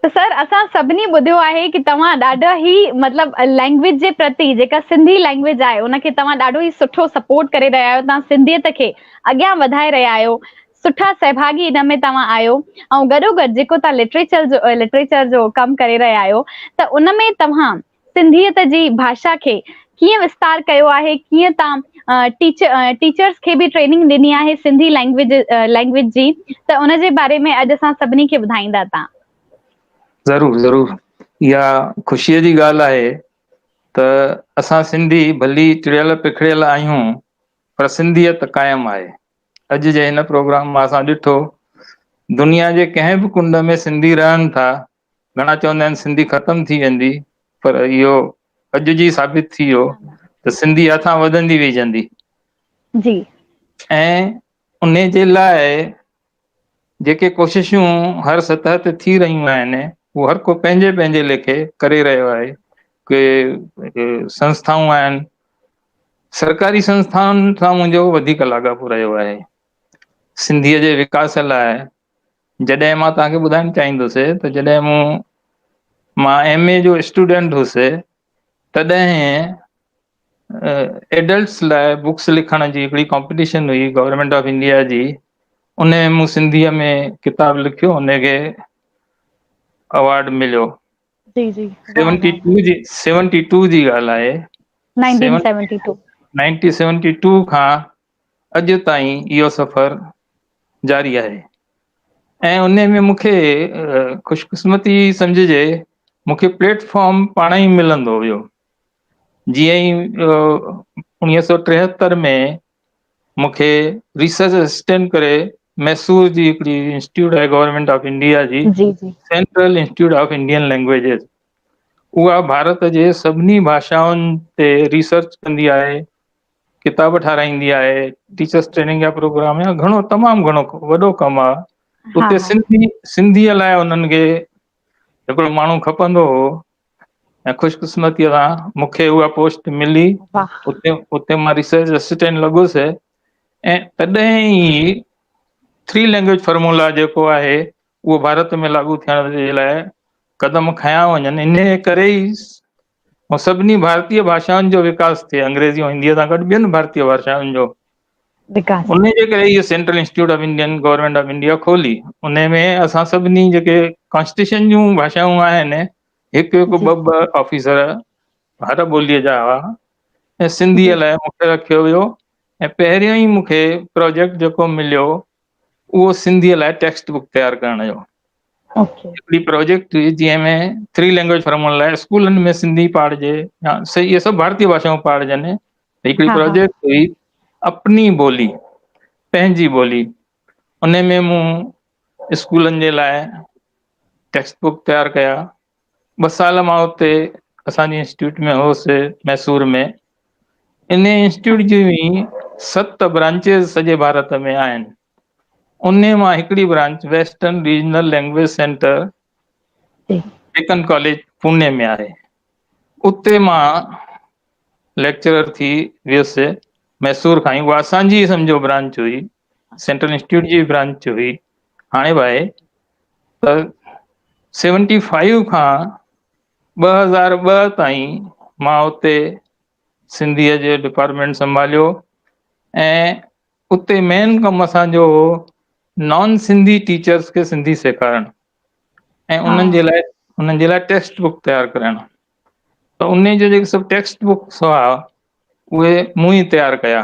ته سر اسان سڀني ٻڌيو آهي ڪي توهان ڏاڍا ئي مطلب لينگويج جي پرتي جيڪا سنڌي لينگويج آهي ان کي توهان ڏاڍو ئي سٺو سپورٽ ڪري رهيا آهيو توهان سنڌيت کي اڳيان وڌائي رهيا آهيو سٺا سهڀاڳي ان ۾ توهان آهيو ۽ گڏو گڏ جيڪو توهان لٽريچر جو لٽريچر جو ڪم ڪري رهيا آهيو ته ان ۾ توهان سنڌيت جي ڀاشا کي ڪيئن وستار ڪيو آهي ڪيئن تان ٽيچرس کي به ٽريننگ ڏني آهي سنڌي لينگويج لينگويج جي ته ان جي باري ۾ اڄ اسان سڀني کي ٻڌائيندا تان. ضرور ضرور اها خوشيء جي ڳالهه آهي ته اسان سنڌي ڀلي ٽڙيل پکڙيل آهيون پر سنڌيت قائم آهي. اڄ جي هن پروگرام مان اسان ڏٺو دنيا جي ڪنهن به ڪنڊ ۾ سنڌي رهن ٿا گهڻا چوندا آهن سنڌي ختم ٿي ويندي پر اهو اڄ جي ثابت ٿي ويو ته سنڌي هٿان وڌندي ويجهندي. جي. ۽ ان جي لاء جيڪي ڪوششون هر سطح تي ٿي رهيون آهن اهو هر ڪو پنهنجي پنهنجي ليکي ڪري رهيو آهي. ڪي سنسٿائون آهن، سرڪاري سنسٿائن سان منهنجو وڌيڪ لاڳاپو رهيو آهي. سنڌيء جي وڪاس لاء جڏهن مان توهان کي ٻڌائڻ چاهيندس ته جڏهن مون مان ايم اي جو اسٽوڊنٽ هوس تڏهن ايڊلٽس لاء بڪس لکڻ جي هڪڙي ڪامپيٽيشن هئي گورنمينٽ آف انڊيا جي ان ۾ مون سنڌيء ۾ ڪتاب لکيو ان کي ايوارڊ مليو. جي جي 72 جي 72 جي ڳالهه آهي. 1972 1972 کان اڄ تائين اهو سفر جاري آهي ۽ ان ۾ مون کي خوش قسمتي سمجهجي مون کي پليٽ فارم پاڻ ئي ملندو ويو. جيئن ئي 1973 ۾ مون کي ريسرچ اسسٽنٽ ڪري ميسور جي هڪڙي انسٽيٽيوٽ آهي گورنمينٽ آف انڊيا جي central institute of Indian languages اها ڀارت جي سڀني ڀاشائن تي ريسرچ ڪندي آهي ڪتاب ٺاراهيندي آهي، ٽيچرس ٽريننگ جا پروگرام يا گهڻو تمام گهڻو وڏو ڪم آهي. اتي سنڌي سنڌيء لاء انهن کي هڪڙو ماڻهو کپندو هو ۽ خوش قسمتيء سان مون کي اها پوسٽ ملي. اتي اتي مان ريسرچ اسسٽنٽ لڳس ۽ تڏهن ئي ٿري لينگويج فارمولا جيڪو آهي اهو ڀارت ۾ لاڳو ٿيڻ جي لاء قدم کنيا وڃن انهيء ڪري ئي ۽ سڀني ڀارتيه ڀاشائن جو وڪاس ٿئي، انگريزي ۽ هنديء سان گڏ ٻين ڀارتيه ڀاشائن جو. وڪاس. انهيء جي ڪري اهو central institute of Indian government of India کولي. انهيء ۾ اسان سڀني جيڪي ڪانسٽيٽيوشن جون ڀاشائون آهن، هڪ هڪ ٻه ٻه آفيسر هر ٻوليء جا هئا ۽ سنڌيء لاء مون کي رکيو ويو ۽ پهريون ئي مون کي پراجيڪٽ جيڪو مليو اهو سنڌيء لاء ٽيڪسٽ بڪ تيار ڪرڻ جو. هڪڙي پروجيڪٽ هئي جنهن ۾ ٿري لينگويج فرمول لاء اسڪولن ۾ سنڌي پاڙهجي يا اهي سڀ ڀارتي ڀاشائون پاڙهجن. هڪڙي پروجيڪٽ هئي اپني ٻولي پنهنجي ٻولي ان ۾ مون اسڪولن جي لاء ٽيڪسٽ بڪ تيار ڪيا. ٻه سال مان اتي اسان جي انسٽيٽيوٽ ۾ هوس ميسور ۾. ان انسٽيٽيوٽ جون ئي ست برانچز سڄي ڀارت ۾ آهن. انهي مان هڪڙي branch western regional language centre Deccan college Pune ۾ آهي. اتي مان ليڪچرر ٿي ويس ميسور کان ئي. اها اسان جي ئي سمجهو برانچ هئي، سينٽرل انسٽيٽيوٽ جي برانچ هئي، هاڻي به آهي. ته 75 کان 2002 تائين مان اتي سنڌيء جو ڊپارٽمينٽ سنڀاليو ۽ اتي مين ڪم اسان جو هو نان سنڌي ٽيچرس کي سنڌي سيکارڻ ۽ انهن جي لاء انهن جي لاء ٽيڪسٽ بڪ تيار ڪرڻ ته ان جو جيڪي سڀ ٽيڪسٽ بڪس هئا اهي مون ئي تيار ڪيا.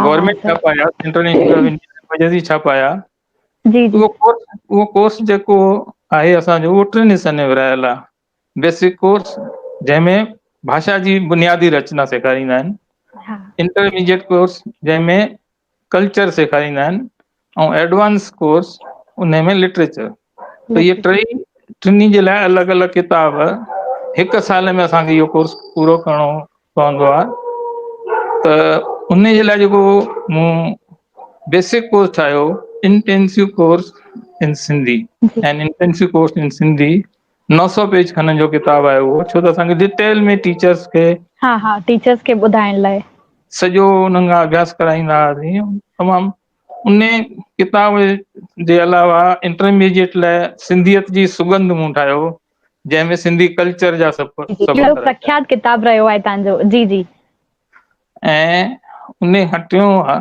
گورنمينٽ ڇاپايا، سينٽرل انسٽيٽيوٽ آف ڇاپايا. جي جي. اهو ڪورس اهو ڪورس جيڪو آهي اسان جو اهو ٽن حصن ۾ ورهايل آهي. بيسڪ ڪورس جنهن ۾ ڀاشا جي بنيادي رچنا سيکاريندا آهن. انٽرميڊيٽ ڪورس جنهن ۾ ڪلچر سيکاريندا آهن ۽ ايڊوانس ڪورس ان ۾ لٽريچر. ته اهي ٽئي ٽنهي جي لاء الڳ الڳ ڪتاب هڪ سال ۾ اسان کي اهو ڪورس پورو ڪرڻو پوندو آهي ته ان جي لاء جيڪو مون بيسڪ ڪورس ٺاهيو intensive course in Sindhi ۽ intensive course in Sindhi 900 page کن جو ڪتاب آهي اهو ڇو ته اسان کي ڊيٽيل ۾ ٽيچرس کي ها ها ٽيچرس کي ٻڌائڻ لاء سڄو انهن کان اڀياس ڪرائيندا هئاسين تمام ان ڪتاب جي علاوه انٽرميڊيٽ لاء سنڌيت جي سڳنڌ مون ٺاهيو جنهن ۾ سنڌي ڪلچر جا سڀ سبق پرکيات ڪتاب رهيو آهي توهان جو جي جي. ۽ ان کان ٽيون آهي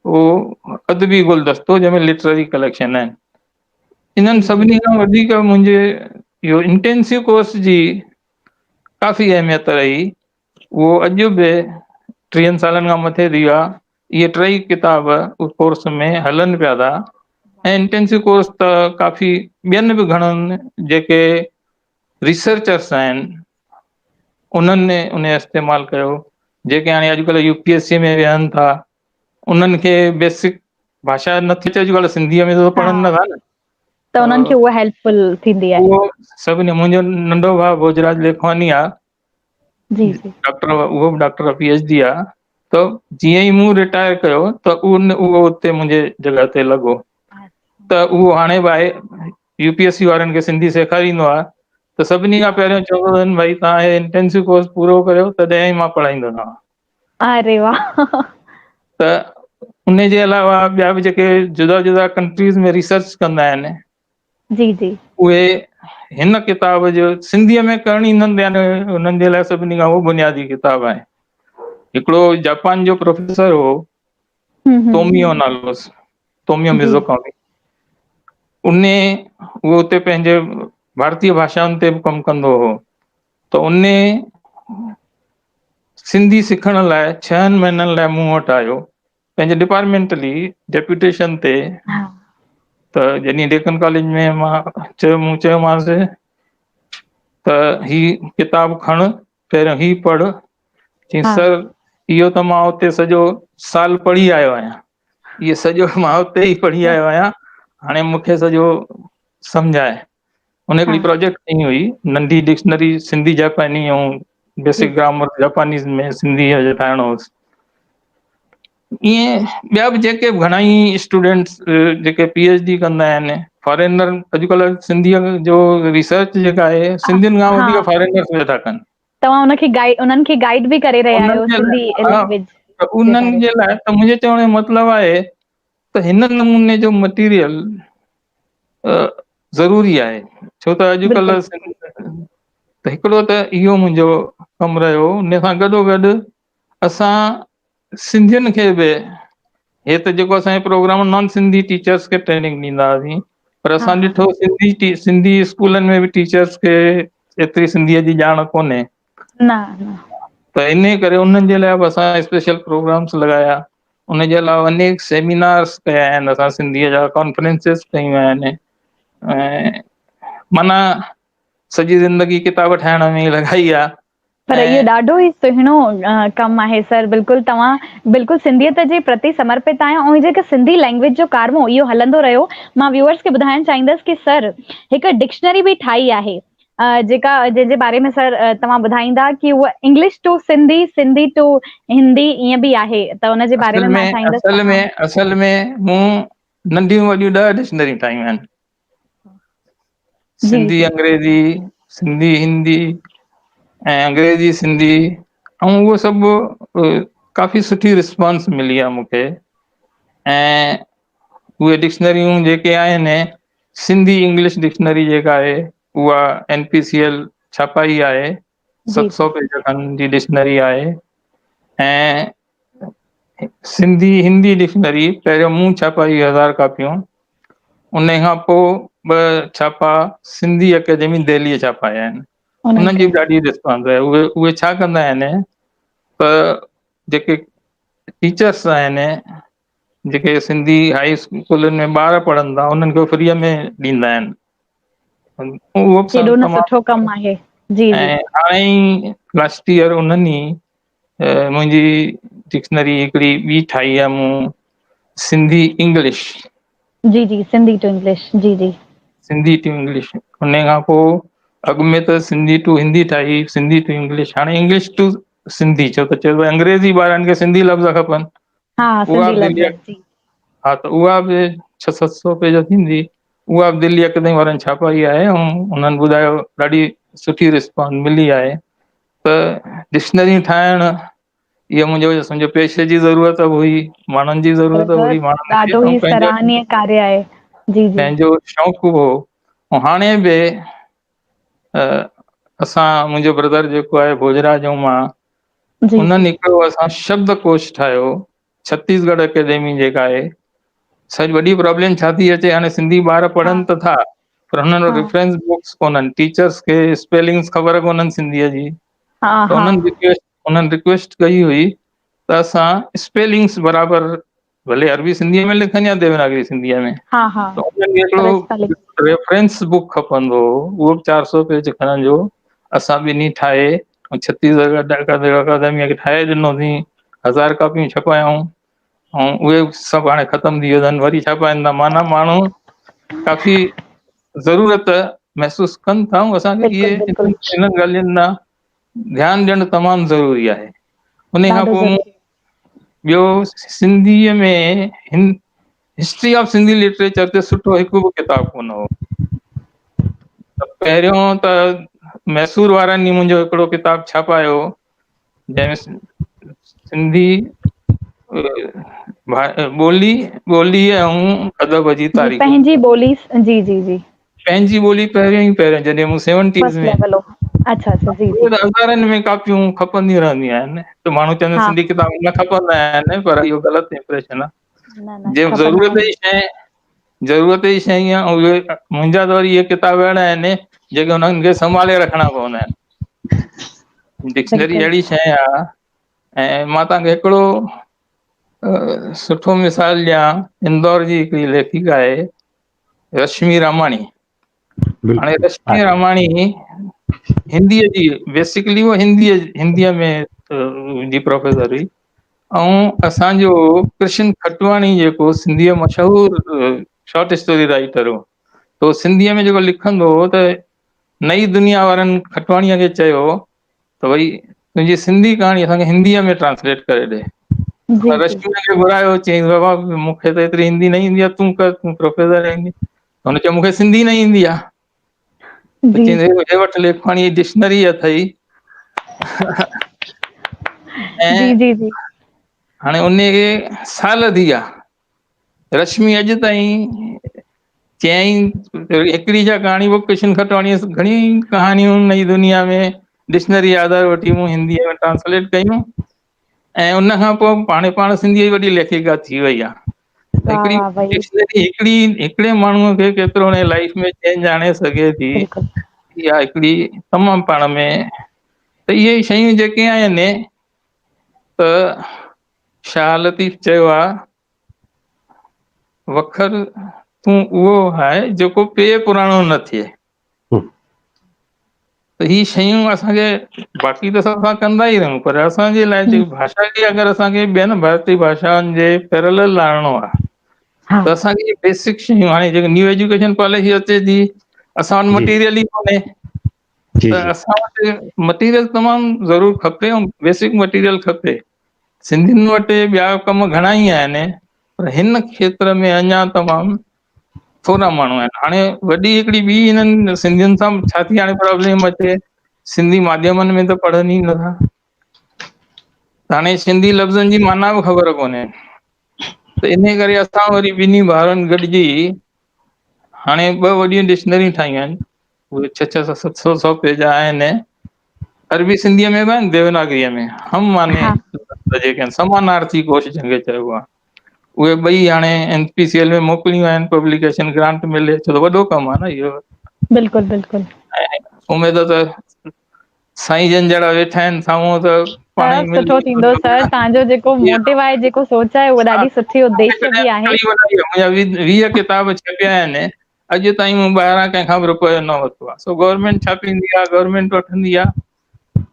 اهو ادبي گلدستو جنهن ۾ لٽرري ڪليڪشن آهن. انهن سڀني کان وڌيڪ منهنجي اهو انٽينسو ڪورس جي ڪافي اهميت رهي. اهو اڄ به 30 سالن کان مٿي ٿي ويو آهي. اهي ٽئي ڪتاب ڪورس ۾ هلن پيا ٿا ۽ انٽينسو ڪورس ته ڪافي ٻين به گهڻن جيڪي ريسرچرس آهن انهن ان جو استعمال ڪيو. جيڪي هاڻي اڄڪلهه يو پي ايس سي ۾ ويهن ٿا انهن کي بيسڪ ڀاشا نٿي اچي اڄڪلهه سنڌيء ۾ ته پڙهن نٿا نه ته انهن کي اها هيلپ فل ٿيندي آهي. اهو سڀني منهنجو ننڍو ڀاء ڀوڄراج ليکواني آ جي جي ڊاڪٽر اهو به ڊاڪٽر پي ايڇ ڊي آ ته جيئن ئي مون رٽائر ڪيو ته ان اهو اتي منهنجي جڳهه تي لڳو ته اهو هاڻي به آهي يو پي ايس سي وارن کي سنڌي سيکاريندو آ ته سڀني کان پهريون چوندو اٿن ڀائي توهان هي انٽينسو ڪورس پورو ڪريو تڏهن ئي مان پڙهائيندوسانو. اري واه. ته ان جي علاوه ٻيا به جيڪي جدا جدا ڪنٽريز ۾ ريسرچ ڪندا آهن جي جي اهي هن ڪتاب جو سنڌيء ۾ ڪرڻ ئي انهن يعني انهن جي لاء سڀني کان اهو بنيادي ڪتاب آهي. هڪڙو جاپان جو پروفيسر هو توميو نالو هوس توميو ميزوڪامي ان اهو اتي پنهنجي ڀارتي ڀاشائن تي به ڪم ڪندو هو ته ان سنڌي سکڻ لاء ڇهن مهينن لاء مون وٽ آيو پنهنجي ڊپارٽمينٽلي ڊيپوٽيشن تي ته جڏهن ڊيڪن ڪاليج ۾ مان چيو مون چيومانس ته هي ڪتاب کڻ پهريون هي پڙهه چيائين سر اهو ته مان اتي سڄو سال پڙهي آيو آهيان اهو سڄو مان اتي ئي پڙهي آيو آهيان هاڻي مون کي سڄو سمجهائي ان هڪڙي پروجيڪٽ ڪئي هئي ننڍي ڊڪشنري سنڌي جاپاني ۽ بيسڪ گرامر جاپانيز ۾ سنڌي جو ٺاهڻو هوس ائين ٻيا به جيڪي گهڻا ئي اسٽوڊنٽس جيڪي پي ايڇ ڊي ڪندا آهن فارينر اڄڪلهه سنڌي جو ريسرچ جيڪا آهي سنڌين کان وڌيڪ فارينرس ويٺا ڪن. توهان ان کي گائيڊ انهن کي گائيڊ به ڪري رهيا آهيو سنڌي لينگويج انهن جي لاء ته منهنجي چوڻ جو مطلب آهي ته هن نموني جو مٽيريل ضروري آهي ڇو ته اڄڪلهه ته هڪڙو ته اهو منهنجو ڪم رهيو ان سان گڏو گڏ اسان سنڌين کي به هي ته جيڪو اسان جو پروگرام نان سنڌي ٽيچرس کي ٽريننگ ڏيندا هئاسين پر اسان ڏٺو سنڌي سنڌي اسڪولن ۾ به ٽيچرس کي ايتري سنڌيء جي ڄاڻ ڪونهي نه نه ته ان ڪري انهن جي لاء به اسان اسپيشل پروگرامس لڳايا ان جي علاوه انيڪ سيمينارس ڪيا آهن اسان سنڌيء جا ڪانفرنسز ڪيون آهن ۽ معنيٰ سڄي زندگي ڪتاب ٺاهڻ ۾ ئي لڳائي آهي. پر اهو ڏاڍو ئي سهڻو ڪم آهي سر بلڪل توهان بلڪل سنڌيت جي پرتي سمرپت آهيو ۽ جيڪا سنڌي لينگويج جو ڪارمو اهو هلندو رهيو مان ويوئرس کي ٻڌائڻ چاهيندس ڪي سر هڪ ڊڪشنري به ٺاهي آهي جيڪا جنهن جي باري ۾ سر توهان ٻڌائيندا ڪي هوء English to Sindhi Sindhi to Hindi ائين به آهي ته ان جي باري ۾ مان چاهيندس اصل ۾ اصل ۾ مون ننڍيون وڏيون 10 ڊڪشنريون ٺاهيون آهن سنڌي انگريزي سنڌي هندي ۽ انگريزي سنڌي ۽ اهو سڀ ڪافي سٺي رسپانس ملي آهي مون کي ۽ اهي ڊڪشنريون جيڪي آهن سنڌي انگلش ڊڪشنري جيڪا آهي اها اين پي سي ايل ڇاپائي آهي 700 پيج کن جي ڊڪشنري آهي ۽ سنڌي هندي ڊڪشنري پهريون مون ڇاپائي 1000 ڪاپيون ان کان پوء ٻه ڇاپا سنڌي اڪيڊمي دهليء ڇاپايا آهن انهن جي به ڏاڍي رسپانس آهي اهي اهي ڇا ڪندا آهن ته جيڪي ٽيچرس آهن جيڪي سنڌي هائي اسڪولن ۾ ٻار پڙهن ٿا انهن کي فريء ۾ ڏيندا آهن اهو به ڪيڏو نه سٺو ڪم آهي جي جي ۽ هاڻي ئي لاسٽ ايئر انهن ئي منهنجي ڊڪشنري هڪڙي ٻي ٺاهي آهي مون سنڌي انگلش جي جي سنڌي ٽو انگلش جي جي سنڌي ٽو انگلش ان کان پوء اڳ ۾ ته سنڌي ٽو هندي ٺاهي سنڌي ٽو انگلش هاڻي انگلش ٽو سنڌي ڇو ته چيو انگريزي ٻارن کي سنڌي لفظ کپن ها سنڌي لفظ جي ها ته اها به ڇهه ست سو پيج ٿيندي اها به دلي اڪيڊمي وارن ڇاپائي آهي ۽ انهن ٻڌايو ڏاڍي سٺي رسپانس ملي آهي ته ڊڪشنريون ٺاهڻ اهو منهنجو سمجهو پيشي جي ضرورت به هئي ماڻهن جي ضرورت هئي ماڻهن ڏاڍو ئي سراهنيه ڪاريه آهي. جي جي. پنهنجو شوق هو ۽ هاڻي به اسان منهنجو بردر جيڪو آهي ڀوڄراج ۽ مان انهن هڪڙو اسان شبد ڪوش ٺاهيو ڇتيسڳڙهه اڪيڊمي جيڪا آهي سڄ وڏي پرابلم ڇا ٿي اچي هاڻي سنڌي ٻار پڙهن ته ٿا پر هنن وٽ ريفرنس بڪس ڪونهن ٽيچرس کي اسپيلنگس خبر ڪونهن سنڌيء جي ته انهن رڪويسٽ انهن رڪويسٽ ڪئي هئي ته اسان اسپيلنگس برابر ڀلي عربي سنڌيء ۾ لکن يا ديوناگري سنڌيء ۾ ها ها ته انهن کي هڪڙو ريفرنس بڪ کپندو هو اهو به 400 پيج کن جو اسان ٻنهي ٺاهي ۽ ڇتيسڳڙهه اڪادميء کي ٺاهي ڏنوسين 1000 ڪاپيون ڇپايائون ۽ اهي سڀ هاڻي ختم ٿي ويون اٿن وري ڇپائن ٿا معنيٰ ماڻهو ڪافي ضرورت محسوس ڪن ٿا ۽ اسان کي اهي انهن ڳالهين ڏانهن ڌيان ڏيڻ تمام ضروري آهي ان کان پوء مون ٻيو سنڌيء ۾ هسٽري آف سنڌي لٽريچر تي سٺو هڪ به ڪتاب ڪونه هو. ته پهريون ته ميسور وارن ئي منهنجو هڪڙو ڪتاب ڇاپايو جنهن ۾ سنڌي ٻولي ٻولي ۽ ادب جي تاريخ پنهنجي ٻولي جي جي جي پنهنجي ٻولي پهريون ئي پهريون جڏهن مون سيونٽيز ۾ اڇا اڇا جي جي هزارن ۾ ڪاپيون کپنديون رهنديون آهن ته ماڻهو چوندا آهن سنڌي ڪتاب نه کپندا آهن پر اهو غلط امپريشن آهي جي ضرورت جي شيء ضرورت جي شيء آهي اهي منهنجا ته وري اهي ڪتاب اهڙا آهن جيڪي انهن کي سنڀالي رکڻا پوندا آهن ڊڪشنري اهڙي شيء آهي ۽ مان توهان کي هڪڙو سٺو مثال ڏيان اندور جي هڪڙي ليکڪا آهي رشمي راماڻي هاڻي رشمي راماڻي هنديء جي بيسڪلي هو هنديء هنديء ۾ جي پروفيسر هئي ۽ اسانجو ڪرشن کٽواڻي جيڪو سنڌيء مشهور شارٽ اسٽوري رائٽر هو تو سنڌيء ۾ جيڪو لکندو هو ته نئي دنيا وارن کٽواڻيء کي چيو ته ڀئي تنهنجي سنڌي ڪهاڻي اسان کي هنديء ۾ ٽرانسليٽ ڪري ڏي. رشميء کي گهرايو چيائين بابا مون کي ته ايتري هندي نه ايندي آهي تون ڪر تون پروفيسر آهين هندي. هن چيو مون کي سنڌي نه ايندي آهي. چيائين هي وٺ ليکواڻي ڊڪشنري اٿئي. جي جي جي هاڻي ان کي سال ٿي ويا رشمي اڄ تائين چيائين هڪڙي جا ڪهاڻي به ڪشن کٽواڻي گهڻي ڪهاڻيون نئي دنيا ۾ ڊڪشنري آڌار وٺي مون هندي ۾ ٽرانسليٽ ڪيون ۽ ان کان پوء پاڻ پاڻ سنڌي جي وڏي ليکڪا ٿي وئي آهي هڪڙي ڊڪشنري هڪڙي هڪڙي ماڻهوء کي ڪيترو ان لائف ۾ چينج آڻي سگهي ٿي اها هڪڙي تمام پاڻ ۾ ته اهي شيون جيڪي آهن ته شاهه لطيف چيو آ، وکر تون اهو آهي جيڪو پيء پراڻو نه ٿئي. ته هي شيون اسان کي باقي ته اسان ڪندا ئي رهون پر اسان جي لاء جيڪي ڀاشا کي اگر اسان کي ٻين ڀارتي ڀاشائن جي پيرلل آڻڻو آهي ته اسان کي بيسڪ شيون هاڻي جيڪي نيو ايجوڪيشن پاليسي اچي ٿي اسان وٽ مٽيريل ئي ڪونهي ته اسان وٽ مٽيريل تمام ضرور کپي ۽ بيسڪ مٽيريل کپي. سنڌين وٽ ٻيا ڪم گهڻا ئي آهن پر هن کيتر ۾ اڃا تمام ٿورا ماڻهو آهن. هاڻي وڏي هڪڙي ٻي هنن سنڌين سان ڇا ٿي هاڻي پرابلم اچي سنڌي ماڌيمن ۾ ته پڙهن ئي نٿا. هاڻي سنڌي لفظن جي معنيٰ به خبر ڪونهي ته انهي ڪري اسان وري ٻنهي ڀائرن گڏجي هاڻي ٻه وڏيون ڊڪشنريون ٺاهيون آهن اهي ڇهه ڇهه ست ست سؤ سؤ پيج آهن عربي سنڌيء ۾ به آهن ديوناگريء ۾ هم معني جيڪي آهن سمانارٿي ڪوش جنهن کي چئبو آهي اهي ٻئي هاڻي اين پي سي ايل ۾ موڪليون آهن پبليڪيشن گرانٽ ملي ڇو ته وڏو ڪم آهي نه اهو بلڪل بلڪل اميد ته سائين جن جهڙا ويٺا آهن سامهون ته پاڻ ئي سٺو ٿيندو سر توهان جو جيڪو موٽيو آهي جيڪو سوچ آهي اها ڏاڍي سٺي اديشيه به آهي منهنجا 20 ڪتاب ڇپيا آهن اڄ تائين مون ٻاهران ڪنهن کان به رپيو نه ورتو آهي سو گورنمينٽ ڇاپيندي آهي گورنمينٽ وٺندي آهي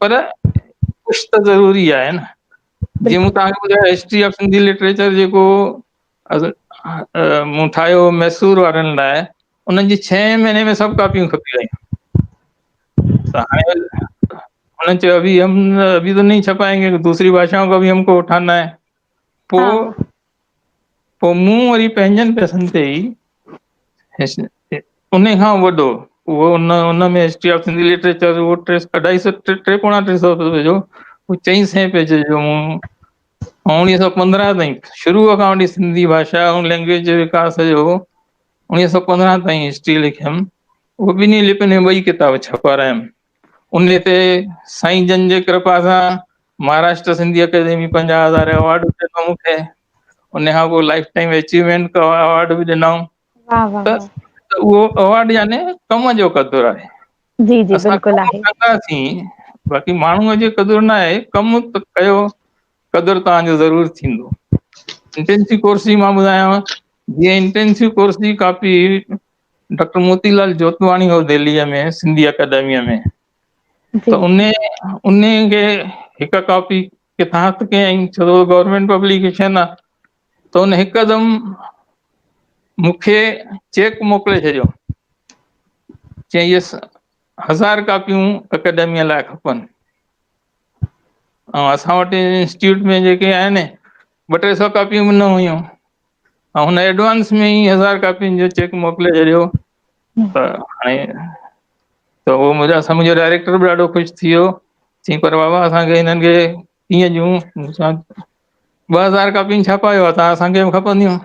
پر ڪجهه ته ضروري آهي نه جيئن مون توهان کي ٻڌايو هسٽري آف سنڌي لٽريچر جيڪو مون ٺاهيو ميسور وارن لاء انهن جي ڇهين مهيني ۾ سڀ ڪاپيون کپي ويون ته هاڻي انهن چيو ابي هم ابي تو نهين ڇپائين گي دوسري ڀاشائون کا به هم ڪو اٺانا هي پوء پوء مون وري پنهنجن پئسن تي ئي ان کان وڏو اهو ان ان ۾ هسٽري آف سنڌي لٽريچر اهو ٽي اڍائي سو ٽي پوڻا ٽي سو روپئي جو اهو چئين سئين پيج جو مون 1915 تائين شروع کان وٺي سنڌي ڀاشا ۽ لينگويج جي وڪاس جو 1915 تائين هسٽري لکيم اهو ٻنهي لپين ۾ ٻئي ڪتاب ڇپارايم ان تي سائين جن جي ڪرپا سان مهاراشٽر سنڌي اڪيڊمي 50,000 ايوارڊ ڏنو مون کي ان کان پوء لائف ٽائيم اچيومينٽ ايوارڊ به ڏنائون ته اهو ايوارڊ يعني ڪم جو قدر آهي جي جي بلڪل آهي ڪنداسين باقي ماڻهوء جو قدر نه آهي ڪم ته ڪيو قدر توهان جو ضرور ٿيندو انٽينسو ڪورس جي مان ٻڌايانو جيئن انٽينسو ڪورس جي ڪاپي ڊاڪٽر موتي لال جوتواڻي هو دهليء ۾ سنڌي اڪيڊميء ۾ ته ان ان کي هڪ ڪاپي ڪٿان هٿ ڪيائين ڇو ته گورنمينٽ پبليڪيشن آهي ته ان هڪدم مون کي چيڪ موڪلي ڇڏيو چيائين اهي هزار ڪاپيون اڪيڊميء لاء کپن ۽ اسان وٽ انسٽيٽيوٽ ۾ جيڪي آهن ٻه ٽي سو ڪاپيون به نه هيون ۽ هن ايڊوانس ۾ ئي هزار ڪاپين جو چيڪ موڪلي ڇڏيو ته هاڻي ته اهو منهنجا اسان منهنجو ڊائريڪٽر به ڏاڍو خوش ٿي ويو چيائين پر بابا اسان کي هنن کي ڪيئن ڏيون 2000 ڪاپيون ڇاپايو آهي توهان اسان کي به کپنديون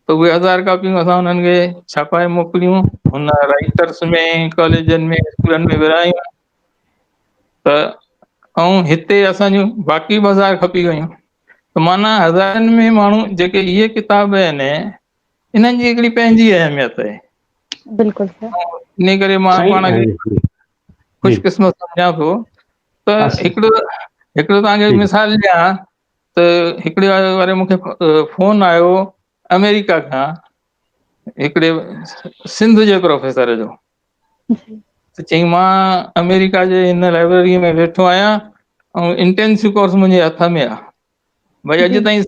ته اهي هزار ڪاپيون اسان انهن کي ڇاپائي موڪليون هن رائٽرس ۾ ڪاليجن ۾ اسڪولن ۾ ورهايون ته ۽ هتي اسان جون باقي به هزار کپي ويون ته معنيٰ هزارن ۾ ماڻهو جيڪي اهي ڪتاب آهن انهن جي هڪڙي پنهنجي اهميت آهي بلڪل سر ان ڪري مان پاڻ کي خوش قسمت سمجهان ٿو ته هڪڙو هڪڙو توهان کي مثال ڏيان ته هڪڙي واري مون کي فون آيو آمريڪا کان هڪڙي سنڌ جي پروفيسر جو ته چئي مان آمريڪا جي هن لائبريري ۾ ويٺو آهيان ۽ انٽينسو ڪورس منهنجي هٿ ۾ آهي ڀئي اڄ تائين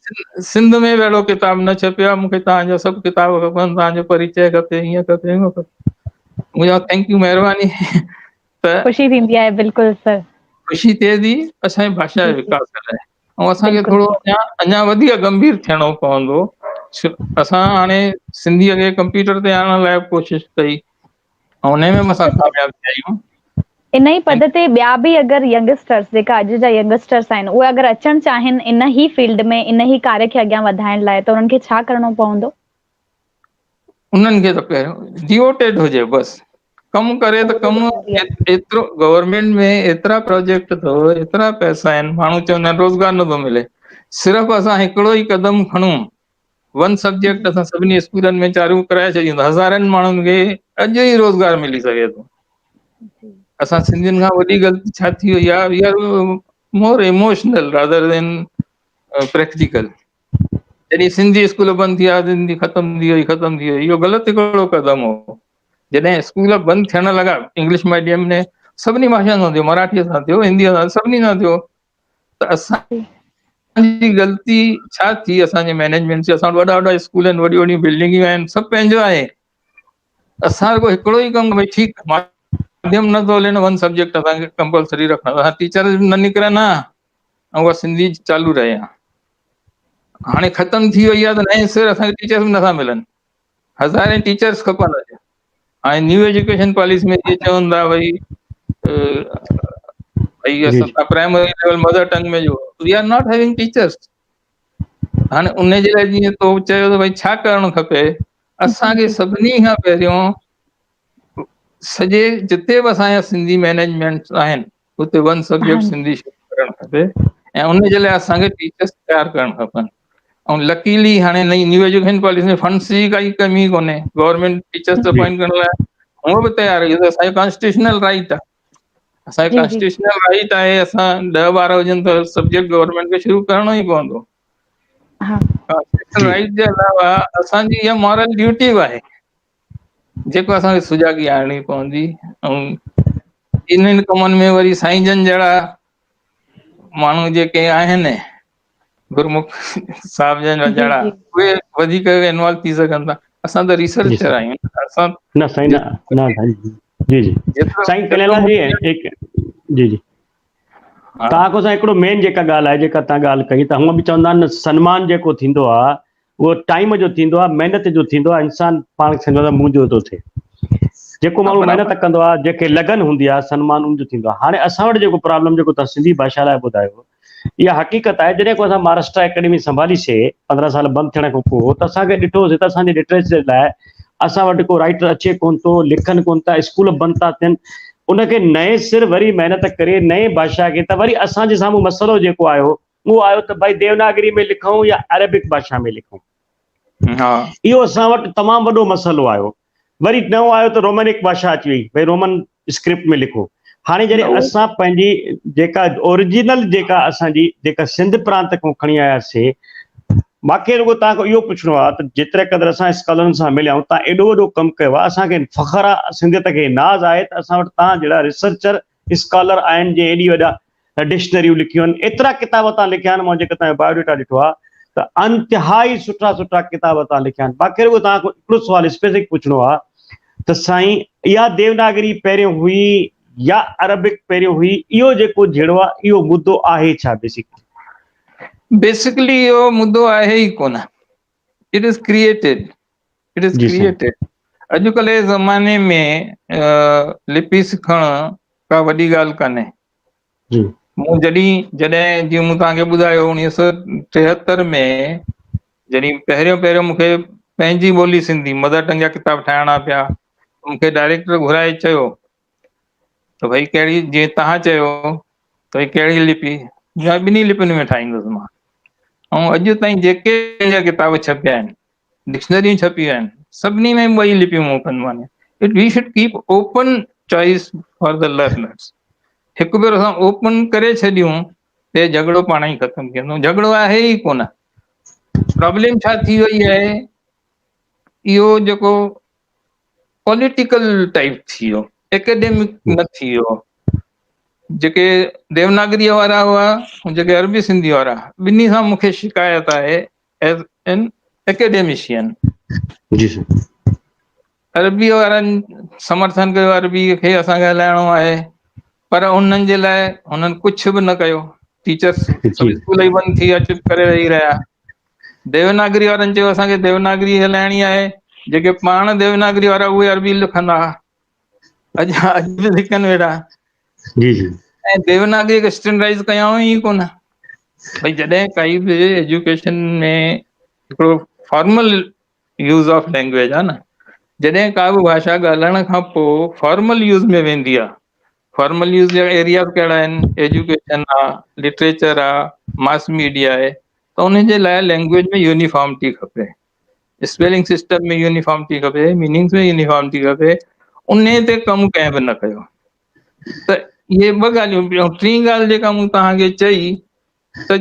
سنڌ ۾ به اهڙو ڪتاب نه ڇپيو آهي مون کي توهان جا سڀ ڪتاب کپن توهان جو پريچي کپي هيئن کپي هونئن کپي مون چيو thank you مهرباني ته خوشي ٿيندي آهي بلڪل سر خوشي ٿئي ٿي اسان جي ڀاشا جي وڪاس لاء ۽ اسان کي ٿورو اڃا اڃا وڌيڪ گنڀير ٿيڻو پوندو اسان هاڻي سنڌيء کي ڪمپيوٽر تي آڻڻ لاء ڪوشش ڪئي ۽ ان ۾ به اسان ڪامياب ٿيا آهيون ان ئي پد تي ٻيا به اگر ينگسٽرس جيڪا اڄ جا ينگسٽرس آهن اهي اگر اچڻ چاهين ان ئي فيلڊ ۾ ان ئي ڪاريه کي اڳيان وڌائڻ لاء ته انهن کي ڇا ڪرڻو پوندو؟ انهن کي ته پهريون ڊيووٽيڊ هجي بس ڪم ڪري ته ڪم ايترو گورنمينٽ ۾ ايترا پروجيڪٽ اٿو ايترا پئسا آهن ماڻهو چوندا آهن روزگار نٿو ملي صرف اسان هڪڙو ئي قدم کڻون ون سبجيڪٽ اسان سڀني اسڪولن ۾ چالو ڪرائي ڇڏيون ته هزارن ماڻهن کي اڄ ئي روزگار ملي سگهي ٿو اسان سنڌين کان وڏي غلطي ڇا ٿي وئي آهي we are more emotional rather than practical جڏهن سنڌي اسڪول بند ٿي ويا سنڌي ختم ٿي وئي ختم ٿي وئي اهو غلط هڪڙو قدم هو جڏهن اسڪول بند ٿيڻ لڳا انگلش ميڊيم ۾ سڀني ڀاشائن سان ٿيو مراٺي سان ٿيو هندي سان سڀني سان ٿيو ته اسان جي غلطي ڇا ٿي اسان جي مئنيجمينٽ جي اسان وٽ وڏا وڏا اسڪول آهن وڏيون وڏيون بلڊنگيون آهن سڀ پنهنجو آهي اسان رڳو هڪڙو ئي ڪم ڀئي ٺيڪ ماڌيم نه ٿو هلي نه ون سبجيڪٽ اسان کي ڪمپلسري رکڻو اسان ٽيچر نه نڪرن ها ۽ اها سنڌي چالو رهي ها هاڻي ختم ٿي وئي آهي ته نئين سر اسان کي ٽيچرس به نٿا ملن هزارين ٽيچرس کپن اڄ هاڻي نيو ايجوڪيشن پاليسي ۾ جيئن چون ٿا ڀئي ڀئي اسان پرائمري ليول مدر ٽنگ ۾ جو we are not having teachers هاڻي ان جي لاء جيئن تو چيو ته ڀئي ڇا ڪرڻ کپي اسان کي سڀني کان پهريون سڄي جتي به اسان جا سنڌي مئنيجمينٽ آهن اتي ون سبجيڪٽ سنڌي شروع ڪرڻ کپي ۽ ان جي لاء اسان کي ٽيچرس تيار ڪرڻ کپن ۽ لڪيلي هاڻي نئين نيو ايجوڪيشن پاليسي ۾ فنڊس جي ڪائي ڪمي ڪونهي گورنمينٽ ٽيچرس اپوائنٽ ڪرڻ لاء هونء به تيار آهي اسان جو ڪانسٽيٽيوشنل رائٽ آهي اسان جو ڪانسٽيٽيوشنل رائٽ آهي اسان 10 12 هجن ته سبجيڪٽ گورنمينٽ کي شروع ڪرڻو ئي پوندو ڪانسٽيٽيوشنل رائٽ جي علاوه اسان جي اها مارل ڊيوٽي به آهي جيڪو اسان کي سجاڳي آڻڻي پوندي ۽ انهن ڪمن ۾ وري سائين جن جهڙا ماڻهو جيڪي آهن گرمک صاحب جن جهڙا اهي وڌيڪ انوالو ٿي سگهن ٿا اسان ته ريسرچر آهيون اسان نه سائين نه نه جي جي سائين ڪليلا جي هڪ جي جي تان کان سائين هڪڙو مين جيڪا ڳالهه آهي جيڪا تان ڳالهه ڪئي ته هونء به چوندا آهن سنمان جيڪو ٿيندو آهي اهو ٽائيم جو ٿيندو آهي محنت جو ٿيندو آهي انسان پاڻ کي سمجهندو آهي منهنجو ٿو ٿئي جيڪو ماڻهو محنت ڪندو آهي جنهن کي لگن هوندي آهي سنمان ان جو ٿيندو آهي هاڻي اسان وٽ جيڪو پرابلم جيڪو توهان سنڌي ڀاشا لاء ٻڌايو اها حقيقت آهي جڏهن کان اسان مهاراشٽرا اڪيڊمي سنڀالي سي 15 سال بند ٿيڻ کان پوء ته اسان کي ڏٺو سي ته اسان جي لٽريچر لاء اسان وٽ ڪو رائيٽر اچي ڪون ٿو، لکن ڪون ٿا، اسڪول بند ٿا ٿين، ان کي نئين سر وري محنت ڪري نئين ڀاشا کي ته وري اسان جي سامهون مسئلو جيڪو آيو اهو آيو ته ڀائي ديوناگري ۾ لکون يا عربڪ ڀاشا ۾ لکون. اهو اسان وٽ تمام وڏو مسئلو آيو. وري نئون آيو ته رومنڪ ڀاشا اچي وئي، ڀئي رومن اسڪرپٽ ۾ لکو. هاڻي جڏهن اسان پنهنجي جيڪا اوريجنل جيڪا اسان جي جيڪا سنڌ پرانت کان کڻي آياسي، ماکي رڳو توهان کان اهو پڇڻو آهي ته جيتري قدر اسان اسڪالرن سان مليا آهيون، توهان ايڏو وڏو ڪم ڪيو آهي، اسان کي فخر آهي، سنڌيت کي ناز آهي ته اسان وٽ توهان جهڙا ريسرچر اسڪالر آهن جنهن ايڏي وڏا ڊڪشنريون لکيون آهن، ايترا ڪتاب توهان لکيا آهن، مان جيڪو توهان جو بايوڊيٽا ڏٺو آهي ته انتهائي سٺا سٺا ڪتاب توهان لکيا آهن. باقي رڳو توهان کان هڪڙو سوال اسپيسفڪ پڇڻو آهي ته سائين اها ديوناگري پهريون هئي يا عربڪ پهريون هئي، اهو جيڪو جهيڙو آهي اهو مدو آهي ڇا بيسڪلي؟ بيسڪلي اهو مدو آهي ئي ڪونه، it is created, it is created. اڄڪلهه جي زماني ۾ لپي سکڻ ڪا وڏي ڳالهه ڪانهي. مون جڏهن جڏهن جيئن مون توهان کي ٻڌايو 1973 ۾ جڏهن پهريون پهريون مون کي پنهنجي ٻولي سنڌي مدر ٽنگ جا ڪتاب ٺاهڻا پيا، مون کي ڊائريڪٽر گهرائي چيو ته ڀئي ڪهڙي، جيئن توهان چيو ته ڀئي ڪهڙي لپي، ٻنهي لپين ۾ ٺاهيندس مان. ۽ اڄ تائين جيڪي منهنجا ڪتاب ڇپيا آهن، ڊڪشنريون ڇپيون آهن، سڀني ۾ ٻئي لپيون مون ڪندو آهيان. It we should keep open choice for the learners. هڪ ڀيرو اسان اوپن ڪري ڇڏيون ته جهڳڙو پاڻ ئي ختم ٿي ويندو. جهڳڙو آهي ئي ڪونه. پرابلم ڇا ٿي وئي آهي، اهو جيڪو پوليٽيڪل ٽائپ ٿي ويو، اڪيڊمڪ نه ٿي ويو. جيڪي ديوناگريء وارا هئا ۽ جيڪي عربي سنڌي وارا، ٻنهي سان مون کي شڪايت آهي ايز اين اڪيڊميشين. جي سر. عربي وارن سمرٿن ڪيو عربي کي اسان کي هلائڻو آهي، پر انهن جي لاء هنن ڪجهه به نه ڪيو. ٽيچرس سڀ اسڪول ئي بند ٿي ويا، چپ ڪري ويهي رهيا. ديوناگري وارن چيو اسان کي ديوناگري هلائڻي آهي، جيڪي پاڻ ديوناگري وارا اهي عربي لکندا هئا، اڄ اڄ به لکن ويٺا. جي جي. ۽ ديوناگري کي اسٽينڊرائز ڪيائون ئي ڪونه. ڀئي جڏهن ڪائي به ايجوڪيشن ۾ هڪڙو فارمل يوز آف لينگويج آهي نه، جڏهن ڪا به ڀاشا ڳالهائڻ کان پوء فارمل يوز ۾ ويندي آهي، فارمل يوز جا ايرياز ڪهڙا آهن، ايجوڪيشن آهي، لٽريچر آهي، ماس ميڊيا آهي، ته ان جي لاء لينگويج ۾ يونيفارمٽي کپي، اسپيلنگ سسٽم ۾ يونيفارمٽي کپي، ميننگس ۾ يونيفارمٽي کپي، ان تي ڪم ڪنهن به نه ڪيو. ته اهي ٻه ڳالهيون. ٻيو ٽين ڳالهه جيڪا مون توهان کي چئي ته